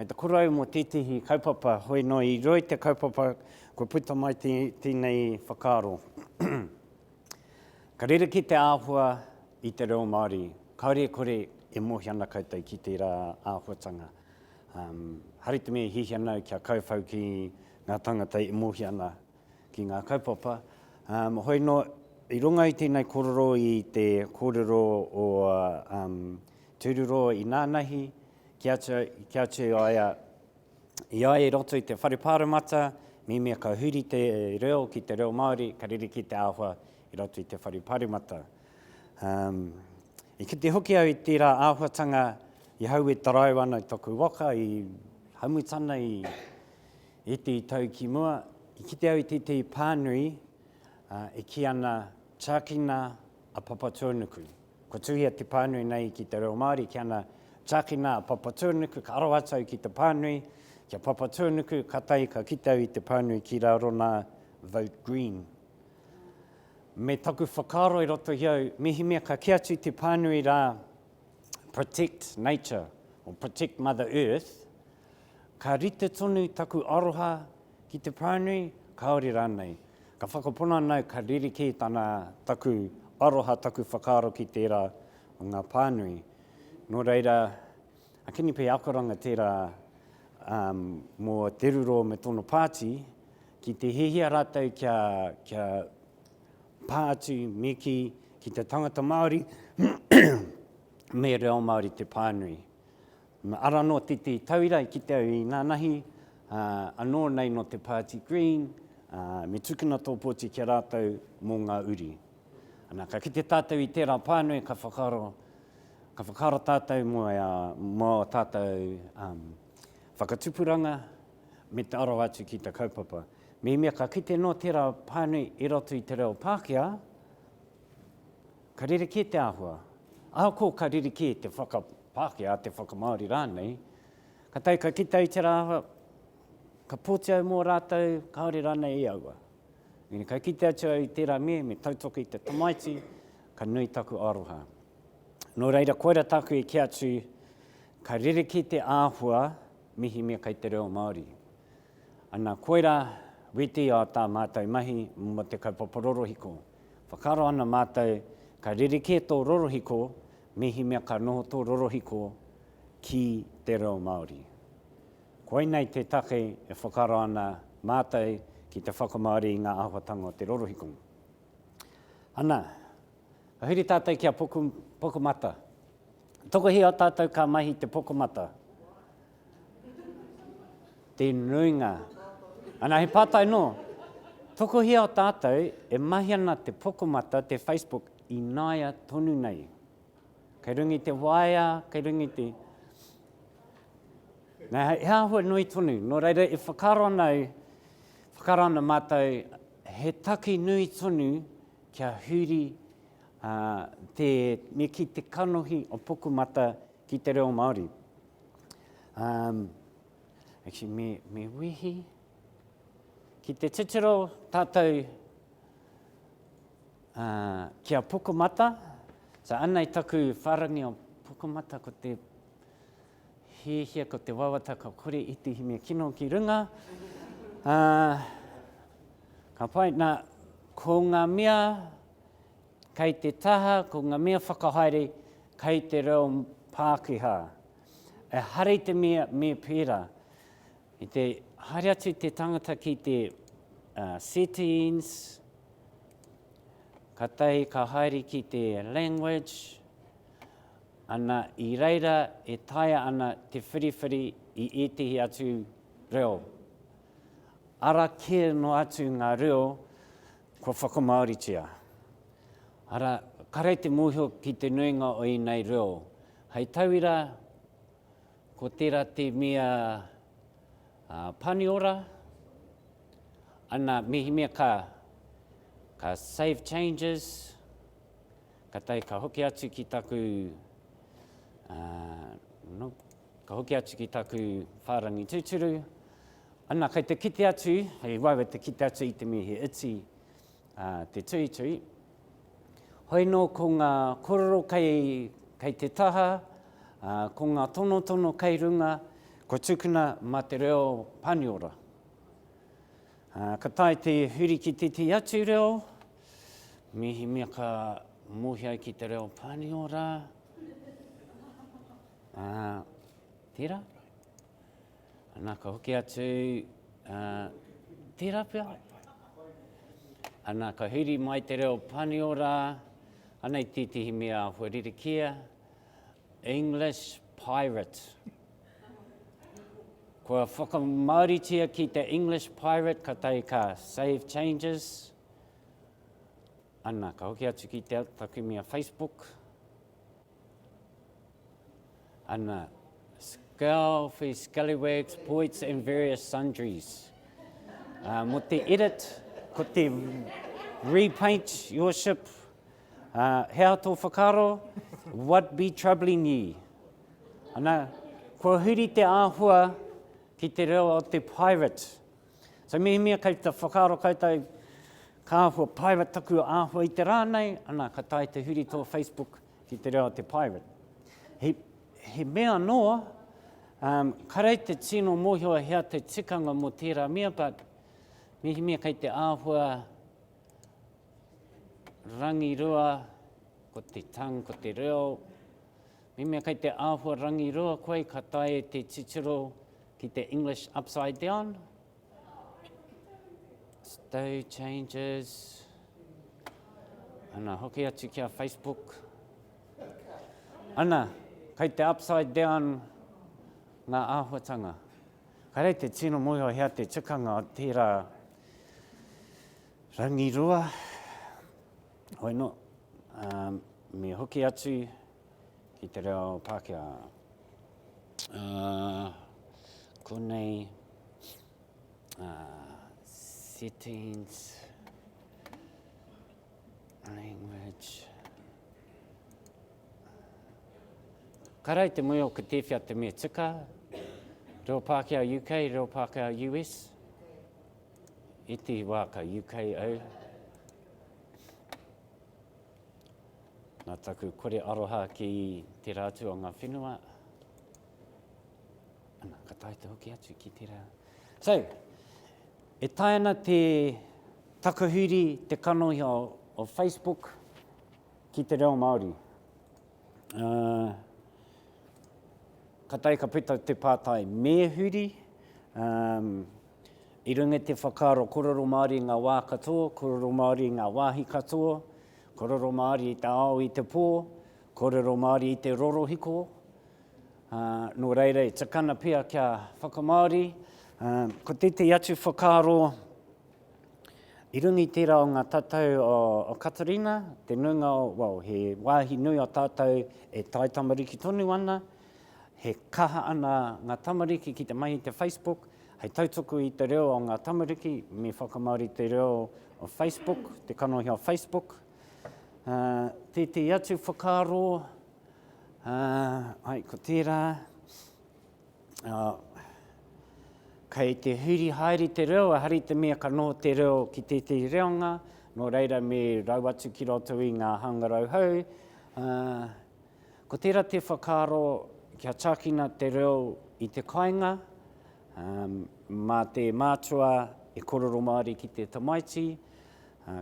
Kei te koro au mō tētehi kaupapa, hoi nō i roi te kaupapa kua puta mai tēnei whakaaro. Ka rerekē te āhua i te reo Māori, kāore e kore e mōhio ana koutou ki tērā āhuatanga. Um, hari te mea e hiahia ana au kia kauwhau ki ngā tangata e mōhio ana ki ngā kaupapa. Um, hoi nō, i runga i tēnei kōrero i te kōrero o um, Tūruroa i nānahi, ki atu, ki atu a ia, i a ia i roto i te whare pāremata, mehemea ka huri te reo ki te reo Māori, ka rerekē te āhua i roto i te whare pāremata. Um, i kite hoki au i tērā āhuatanga i hau e tarau ana i taku waka, i Hamutana, i ētehi tau ki mua, i kite au i tētehi pānui uh, e kī ana, Tiakina a Papatūānuku. Kua tuhia te pānui nei ki te reo Māori, ki ana tiakina a Papatūānuku, ka aro atu au ki te pānui, ki a Papatūānuku, katahi ka kite au i te pānui ki raro nā Vote Green. Me taku whakaaro i roto i au, mehemea ka kī atu te pānui rā Protect Nature or Protect Mother Earth, ka rite tonu taku aroha ki te pānui, kāore rānei. Ka whakapono ana au ka rerekē tana, taku aroha, taku whakaaro ki tērā o ngā pānui. Nō reira, a Kinipe akoranga tērā um, mō Te Ruro me tōna pāti, ki te hiahia rātou kia, kia pā atu me kī ki te tangata Māori me reo Māori te pānui. Ara anō tētehi tauira i kite au i nānahi, anō nei nō te Pāti Green, me tukuna tō pōti ki a rātou mō ngā uri. Ana, ka kite tātou i tērā pānui, ka whakaaro, ka whakaaro tātou mō ā, mō ā tātou um, whakatupuranga me te aro atu ki te kaupapa. Mehemea ka kite nō tērā pānui i roto i te reo Pākehā, Ka rerekē te āhua. Ahakoa ka rerekē te whakapākehā, te whakamāori rānei, ka tae ka kite au i tērā āhua, ka pōti au mō rātou, kāore rānei i aua. Engari ka kite atu au i tērā me, me tautoko i te tamaiti, ka nui taku aroha. Nō reira, koira tāku e kī atu, ka rerekē te āhua mehemea kei te reo Māori. Ana, koira wētehi o tā mātou mahi mō te kaupapa rorohiko. Whakaaro ana mātou ka rerekē tō rorohiko mehemea ka noho tō rorohiko ki te reo Māori. Koinei te take e whakaaro ana mātou ki te whakamāori i ngā āhuatanga o te rorohiko. Ana, ka huri tātou ki a Poku, Pukumata. Tokohia o tātou ka mahi te Pukumata? Te nuinga. Ana, he pātai nō. Tokohia o tātou e mahi ana te Pukumata, te Facebook, ināia tonu nei. Kei runga i te waea, kei runga i te... Nā, he āhua nui tonu. Nō reira, e whakaaro ana au, whakaaro ana mātou, he take nui tonu kia huri uh, te, me ki te kanohi o Pukumata ki te reo Māori. Um, actually, me, me wehi. Ki te titiro tātou uh, kia Pukumata, so anei taku wharangi o Pukumata ko te hiahia, ko te wawata ka kore i te hime kino ki runga. Uh, ka pai, nā, ko ngā mea kei te taha, ko ngā mea whakahaere kei te reo Pākehā. Ehara i te mea me pērā. I te haere atu te tangata ki te uh, settings, katahi ka haere ki te language, ana i reira e taea ana te whiriwhiri i ētehi atu reo. Ara kē noa atu ngā reo kua whakamāoritia. Ara, karei te mōhio ki te nuinga o ēnei reo. Hei tauira, ko tērā te mea Paniora, ana mehemea ka, ka save changes, ka tae ka hoki atu ki taku, uh, no, ka hoki atu ki taku whārangi tūturu, ana kei te kite atu, hei wawe te kite atu i te mea he iti uh, te tuitui, Hoi nō ko ngā korero kei, kei te taha, ā, ko ngā tonotono kei runga, Kua tukuna mā te reo Pāniora. Ā, ka tae te huri ki tētehi atu reo, mehemea ka mōhio ai ki te reo Pāniora, ā, tērā? Ana, ka hoki atu, ā, tērā pea? Ana, ka huri mai te reo Pāniora, anei tētehi mea āhua rerekē, English Pirate. Kua whakamāoritia ki te English Pirate ka tae ka Save Changes. Ana, ka hoki atu ki te taku mea Facebook. Ana, Scalfy, Scallywags, Poets and Various Sundries. Uh, mo te edit, ko te repaint your ship Ā, he aha tō whakaaro? What be troubling ye? Ana, kua huri te āhua ki te reo o te pirate. So mehemea kei te whakaaro koutou, ka āhua pirate taku āhua i te rā nei, ana, ka taea te huri tō Facebook ki te reo o te pirate. He, he mea anō, um, karei te tino mōhio hea te tikanga mō tērā mea, but mehemea kei te āhua Rangirua, ko te tang, ko te reo. Mehemea kei te āhua rangirua koe, ka taea te titiro ki te English upside down. Stow changes. Ana, hoki atu ki a Facebook. Ana, kei te upside down ngā āhuatanga. Kāre te tino mōhio hea te tikanga o tērā Rangirua, hoi no, um, me hoki atu ki te reo Pākehā. Uh, konei, uh, settings, language. Karai te moe o ko tēwhea te mea tika, reo Pākehā UK, reo Pākehā US. Ētehi wā ka UK au. Nā taku kore aroha ki tērā atu o ngā whenua. Ana, ka tae te hoki atu ki tērā. So, e tae ana te takahuri te kanohi o, o Facebook ki te reo Māori. Uh, ka tae ka puta te pātai me huri, um, I runga i te whakaaro korero Māori i ngā wā katoa, korero Māori i ngā wāhi katoa, korero Māori i te ao i te pō, korero Māori i te rorohiko, ā, nō reira e tika ana pea kia whakamāori. Ā, ko tētehi atu whakaaro, i runga i tērā o ngā tatau o, o Katarina, te nuinga o, well, he wāhi nui o tātou e taitamariki tonu ana, he kaha ana ngā tamariki ki te mahi i te Facebook, Hei tautoko i te reo o ngā tamariki, me whakamāori te reo o Facebook, te kanohi o Facebook. Uh, tētehi atu whakaaro, uh, ai, ko tērā, uh, kei te huri haere te reo, ehara i te mea ka noho te reo ki tētehi reanga, nō reira me rau atu ki roto i ngā hangarau hou. Uh, Ko tērā te whakaaro kia tākina te reo i te kāinga, mā te mātua e kōrero Māori ki te tamaiti.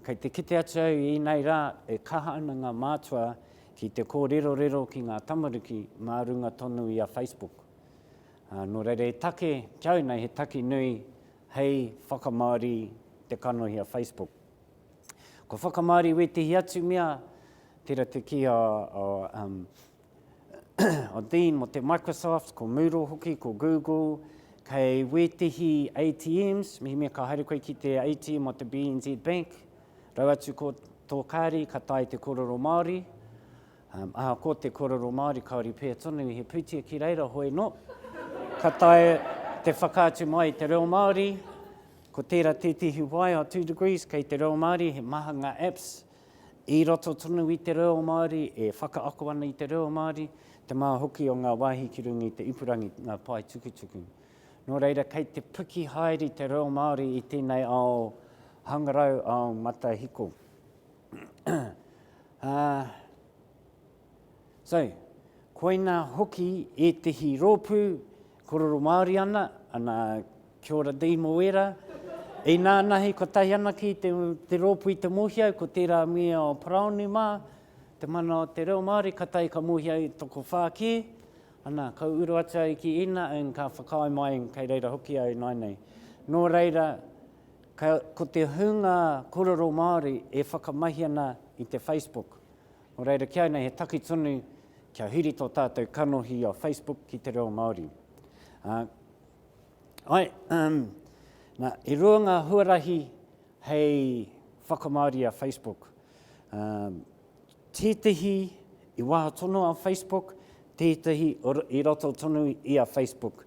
Kei te kite atu au i ēnei rā e kaha ana ngā mātua ki te kōrerorero ki ngā tamariki mā runga tonu i a Facebook. Nō reira he take, ki au nei he take nui hei whakamāori te kanohi a Facebook. Kua whakamāori wētehi atu mea, tērā te kī a, a, um, a Dean mō te Microsoft, ko Moodle hoki, ko Google, kei wētehi ATMs, mehemea ka haere koe ki te ATM o te BNZ Bank, rau atu ko tō kāri, ka taea te kōrero Māori. Um, ahakoa te kōrero Māori, kāore pea tonu he pūtea ki reira, hoi nō. Ka taea te whakaatu mai i te reo Māori, Ko tērā tētehi waea o 2degrees kei te reo Māori, he maha ngā apps i roto tonu i te reo Māori, e whakaako ana i te reo Māori, te maha hoki o ngā wāhi ki runga i te ipurangi, ngā pae tukutuku. Nō reira, kei te piki haere te reo Māori i tēnei ao hangarau, ao matahiko. Uh, so, koina hoki ētehi rōpū. Korero Māori ana, ana, kia ora Dee mō ērā. Inānahi kotahi anake te, te rōpū i te mōhio au, ko tērā mea o Paraone mā, te mana o te reo Māori, katahi ka mōhio au tokowhā kē, ana, ka uru atu au ki ēnā, and ka whakaae mai, kei reira hoki au ināianei. Nō reira, ka, ko te hunga korero Māori e whakamahi ana i te Facebook. Nō reira, ki au nei, he taki tonu kia huri tō tātou kanohi o Facebook ki te reo Māori. Uh, ai, um, nā, e rua ngā huarahi hei whakamāori a Facebook. Um, tētehi i waha tonu a Facebook, tētehi i roto tonu i a Facebook.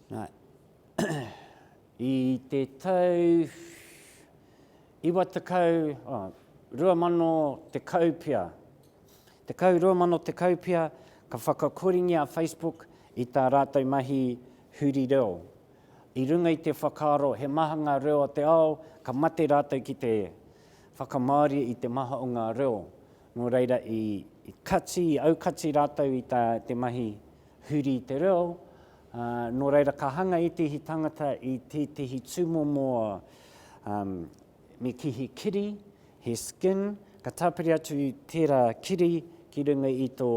Nā, i te tau 90, oh, 2010 pea, 10, 2010 pea, ka whakakoringia a Facebook i tā rātou mahi huri reo. I runga i te whakaaro he maha ngā reo o te ao, ka mate rātou ki te whakamāori i te maha o ngā reo. Nō reira i kati, i aukati rātou i tā te mahi huri i te reo, ā, nō reira ka hanga ētehi tangata i tētehi tūmomo um, me kihi kiri, he skin, ka tāpiri atu i tērā kiri ki runga i tō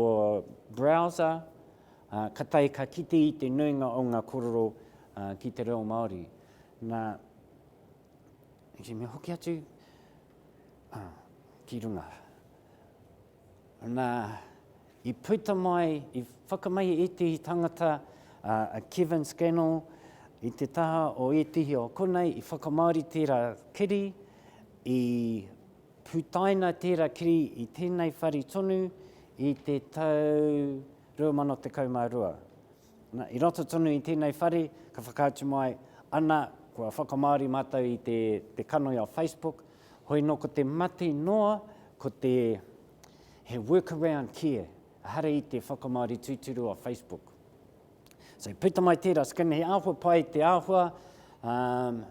browser, ā, katahi ka kite i te nuinga o ngā kōrero ki te reo Māori. Nā, actually, me hoki atu ā, ki runga. Nā, i puta mai, i whakamahi ētehi tangata, a Kevin Scannell, i te taha o ētehi o konei, i whakamāori tērā kiri, i putaina tērā kiri i tēnei whare tonu i te tau 2012. Nā, i roto tonu i tēnei whare, ka whakaatu mai, ana, kua whakamāori mātou i te, te kanohi o Facebook, hoi nō ko te mate noa, ko te, he workaround kē, ehara i te whakamāori tūturu o Facebook. So, puta mai tērā skin, he āhua pai te āhua, um,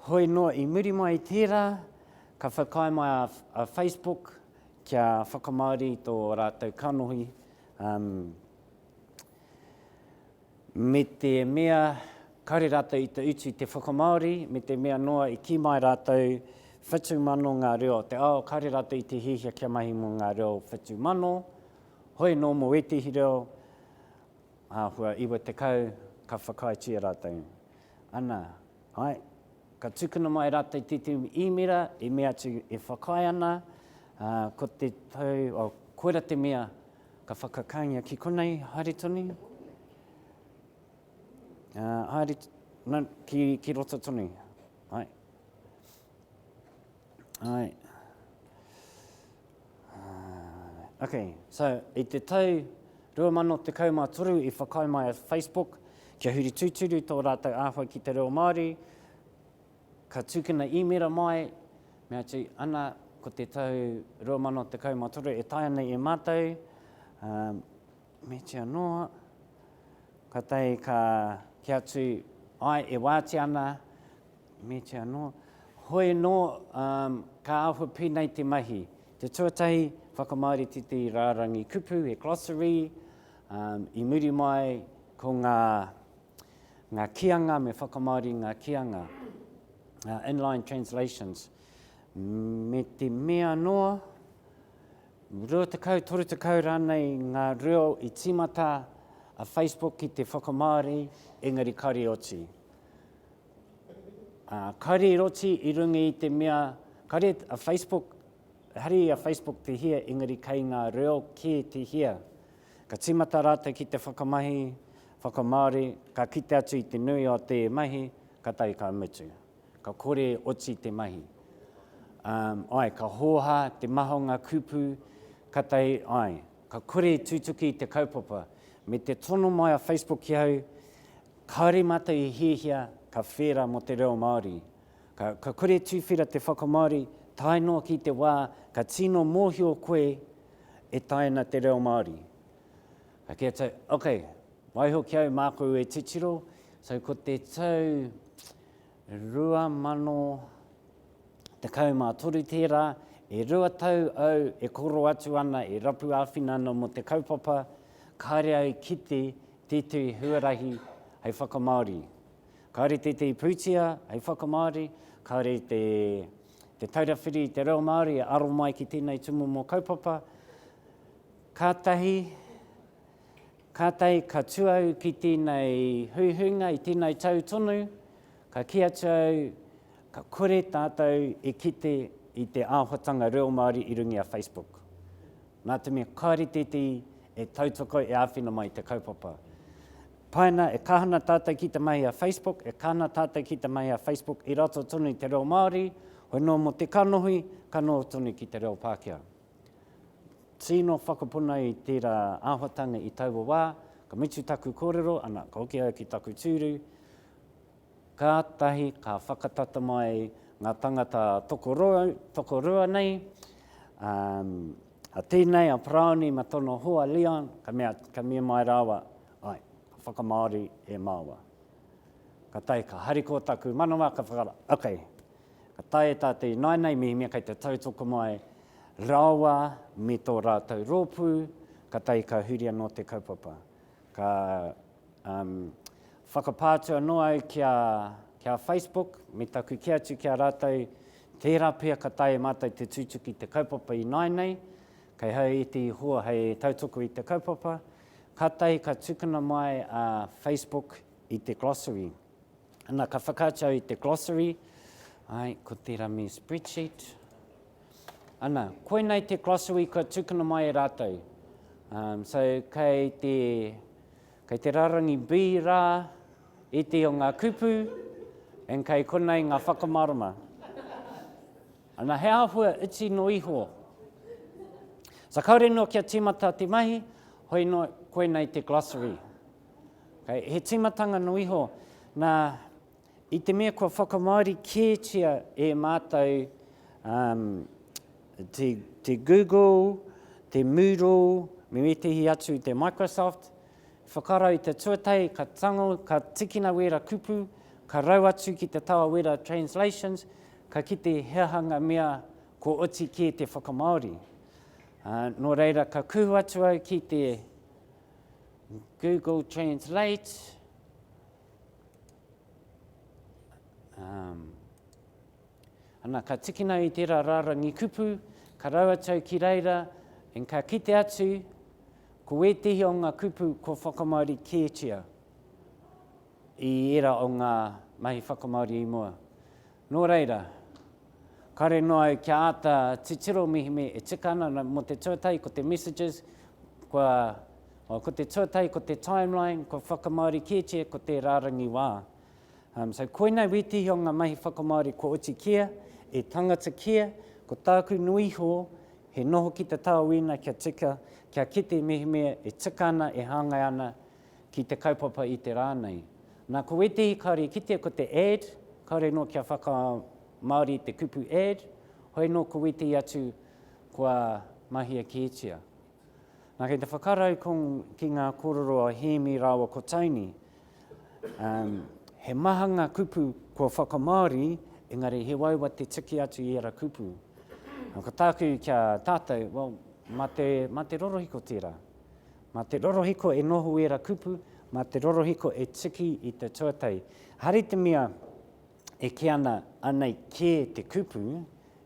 hoi noa i muri mai i tērā, ka whakaae mai a, a Facebook kia whakamāori i tō rātou kanohi, um, Me te mea kāore rātou i te utu i te whakamāori, me te mea noa i kī mai rātou 7000 ngā reo o te ao, kāore rātou i te hiahia kia mahi mō ngā reo 7000, hoi anō mō ētehi reo, āhua 90 ka whakaaetia rātou. Ana, āe, ka tukuna mai rātou tētehi īmera i mea atu e whakaae ana, ā, ko te tau, oh, koira te mea Ka whakakāngia ki konei, haere tonu. Uh, haere, no, ki, ki roto tonu. Ai. Ai. Uh, ok, so i te tau 2013 i whakaae mai a Facebook kia huri tūturu tō rātou āhua ki te reo Māori, Ka tūkina īmera mai, mea atu, ana, ko te tau 2013 e taea nei e mātou, ā, me tia noa, kātahi ka kī atu, āe, e wātea ana, me tia noa. Hoi anō, ā, ka āhua pēnei te mahi. Te tuatahi, whakamāori tētehi rārangi kupu, he glossary, ā, i muri mai ko ngā Ngā kīanga, me whakamāori ngā kīanga, inline translations, me te mea noa, 20, 30 rānei ngā reo i tīmata a Facebook ki te whakamāori, engari kāore i oti. Ā, kāore i oti i runga i te mea, kāore a Facebook, ehara i a Facebook te hia, engari kei ngā reo kē te hia. Ka tīmata rātou ki te whakamahi, whakamāori, ka kite atu i te nui o te mahi, katahi ka mutu. Ka kore oti te mahi. Um, ai, ka hōhā te maha o ngā kupu, katahi, ai, ka kore tutuki i te kaupapa. Me te tono mai a Facebook ki au, kāore mātou i hiahia ka whērā mō te reo Māori. Ka, ka kore tuwhera te whakamāori, tae noa ki te wā ka tino mōhio koe e taea ana te reo Māori. Ka kī atu, ok, waiho ki au māku e titiro, so ko te tau 2013 tērā, e rua tau au e koro atu ana, e rapu āwhina ana mō te kaupapa, kāre au i kite. tētehi huarahi hei whakamāori. Kāore tētehi pūtea hei whakamāori, kāore te, te Taura Whiri i te Reo Māori e aro mai ki tēnei tūmomo kaupapa. Kātahi, kātahi ka tū au ki tēnei huihuinga i tēnei tau tonu, ka kī atu au, ka kore tātou e kite i te āhuatanga reo Māori i runga i a Facebook. Nā te mea kāore tētehi e tautoko, e āwhina mai i te kaupapa. Paina, e kaha ana tātou ki te mahi a Facebook, e kaha ana tātou ki te mahi a Facebook i roto tonu i te reo Māori, hoi nō mō te kanohi, ka noho tonu ki te reo Pākehā. Tino whakapona i tērā āhuatanga i taua wā, ka mutu taku kōrero, ana, ka hoki au ki taku tūru, Kātahi ka whakatata mai ngā tangata tokorua, tokorua nei, um, a tēnei, a Paraoni ma tōna hoa Leon, ka mea, ka mea mai rāua, ai, ka whakamāori e māua. Ka tae, ka harikoa taku manawa, ka whakara, ok, ka tae e tātou ināianei, mehemea kei te tautoko mai rāua me tō rātou rōpū, ka tae ka huri anō te kaupapa. Ka um, whakapā atu anō au ki a, ki a Facebook, me taku kī atu ki a rātou, tērā pea ka taea e mātou te tutuki te kaupapa ināianei, kei hau ētehi hoa hei tautoko i te kaupapa, kātahi ka tukuna mai a Facebook i te glossary. Ana, ka whakaatu au i te glossary, ai, ko tērā me spreadsheet. Ana, koinei te glossary kua tukuna mai e rātou. Um, so, kei te, kei te rārangi B rā, ētehi o ngā kupu, and kei konei ngā whakamārama. Ana, he āhua iti no iho. So, kāore noa kia tīmata te mahi, hoi noa, koinei te glossary. Okay, he tīmatanga no iho, nā, i te mea kua whakamāori kētia e mātou um, te, te Google, te Moodle, me ētehi atu i te Microsoft, whakarau i te tuatahi, ka tango, ka tikina wēra kupu, ka rau atu ki te taha wēra translations, ka kite he aha ngā mea kua oti kē te whakamāori. Uh, nō reira, ka kuhu atu au ki te Google Translate. Um, ana, ka tikina i tērā rārangi kupu, ka rau atu au ki reira, and ka kite atu, ko wētehi o ngā kupu kua whakamāori kētia i ērā o ngā mahi whakamāori i mua. Nō reira, kāore noa au kia āta titiro mehemea e tika ana mō te tuatahi ko te messages, kua, ko te tuatahi ko te timeline, kua whakamāori kētia ko te rārangi wā. Um, so koinei wētehi o ngā mahi whakamāori kua oti kia, e tangata kia, ko tāku noa iho he noho ki te taha o ēnā kia tika, kia kite mehemea e tika ana, e hāngai ana ki te kaupapa i te rā nei. Nā, ko wētehi kāore i kitea ko te add, kāore noa kia whakamāori i te kupu add, hoi anō ko wētehi atu kua mahia kētia. Nā, kei te whakarau ki ngā kōrero a Hēmi rāua ko Tony, um, he maha ngā kupu kua whakamāori, engari he waewa te tiki atu i ērā kupu. Nā, ko tāku ki a tātou, well, mā te, mā te rorohiko tērā. Mā te rorohiko e noho ērā kupu, mā te rorohiko e tiki i te tuatahi. Haere te mea e kī ana anei kē te kupu,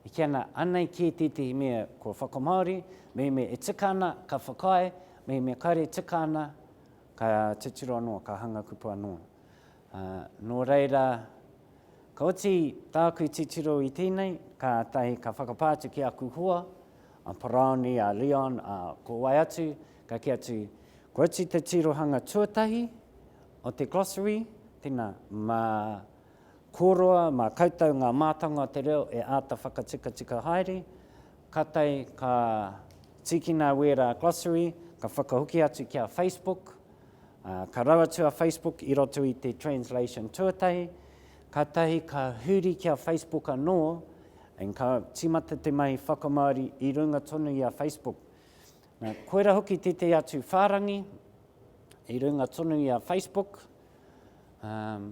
e kī ana anei kē tētehi mea kua whakamāori, mehemea e tika ana ka whakaae, mehemea kāore e tika ana ka titiro anō, ka hanga kupu anō. Ā, nō reira, ka oti tāku titiro i tēnei, kātahi ka whakapā atu ki aku hoa, a Paraone, a Leon, a ko wai atu, ka kī atu, kua oti te tirohanga tuatahi o te glossary, tēnā, mā kōroa, mā koutou ngā mātanga o te reo e āta whakatikatika haere, kātahi ka tīkina wērā glossary, ka whakahoki atu ki a Facebook, ā, ka rau atu a Facebook i roto i te translation tuatahi, kātahi ka huri ki a Facebook anō, And ka tīmata te mahi whakamāori i runga tonu i a Facebook. Nā, koira hoki tētehi atu whārangi i runga tonu i a Facebook. Um,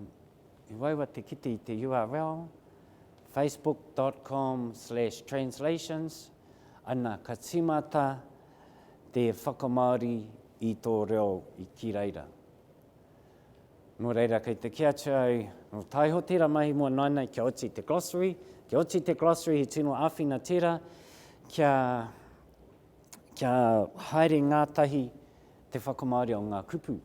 i waewa te kite i te URL, facebook.com slash translations, ana ka tīmata te whakamāori i tō reo i ki reira. Nō reira, kei te kī atu au, nō taiho tērā mahi mō nāianei kia oti te glossary, kia oti te glossary he tino āwhina tērā, kia, kia haere ngātahi te whakamāori o ngā kupu.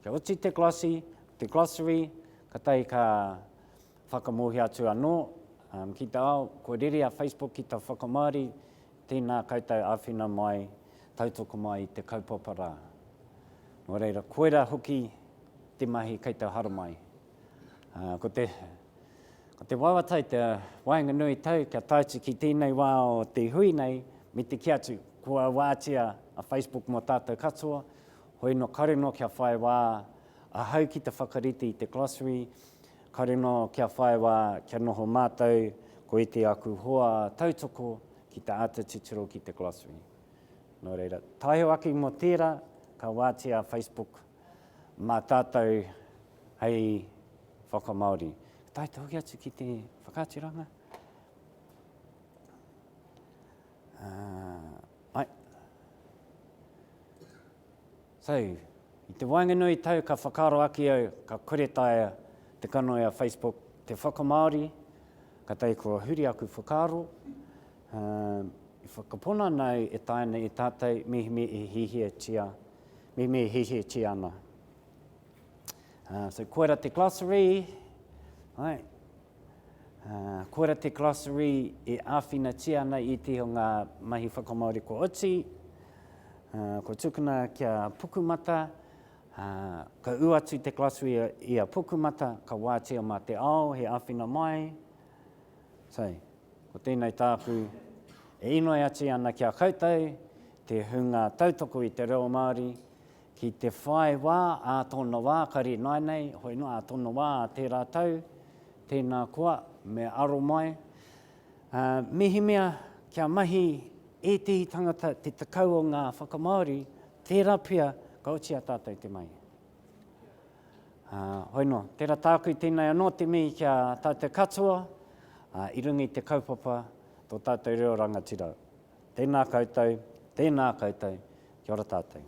Kia oti te glossy, te glossary, katahi ka whakamōhio atu anō um, ki te ao, kua rere a Facebook ki ta whakamāori, tēnā koutou āwhina mai, tautoko mai i te kaupapa rā. Nō reira, koirā hoki te mahi kei te haramai. Uh, ko te, ko te wawata i te waenganui tau kia tae atu ki tēnei wā o te hui nei, me te kī atu, kua wātea a Facebook mō tātou katoa, hoi no kare no kia whai wā ahau ki te whakarite i te glossary, kare no kia whai wā kia noho mātou ko ētehi aku hoa tautoko ki te āta titiro ki te glossary. Nō reira, taeo ake mō tērā, ka wātea a Facebook mā tātou hei whakamāori. Ka taea te hoki atu ki te whakaaturanga? Uh, ai. So, i te waenganui tau ka whakaaro ake au, ka kore taea te kanohi a Facebook te whakamāori, ka tae kua huri aku whakaaro, uh, i whakapona ana au e taea ana e tātou mehemea e hiahiatia, mehemea e hiahiatia ana. Uh, so koira te glossary, right. Uh, koira te glossary e āwhinatia ana i ētehi o ngā mahi whakamāori kua oti, uh, kua tukuna kia pukumata, uh, ka ū atu te glossary i a pukumata, ka wātea mā te ao, he āwhina mai. So, Ko tēnei tāku e inoi atu ana ki a koutou, te hunga tautoko i te reo Māori, ki te whai wā ā tōna wā, kari nāinei, hoi noa ā tōna wā ā tērā tau, tēnā koa, me aro mai. Ā, mehemea kia mahi ētehi tangata te 10 o ngā whakamāori, tērā pea ka oti a tātou te mahi. Ā, hoi noa, tērā tāku tēnei anō te mihi ki a tātou katoa, ā, i runga i te kaupapa tō tātou reo rangatira. Tēnā koutou, tēnā koutou, kia ora tātou.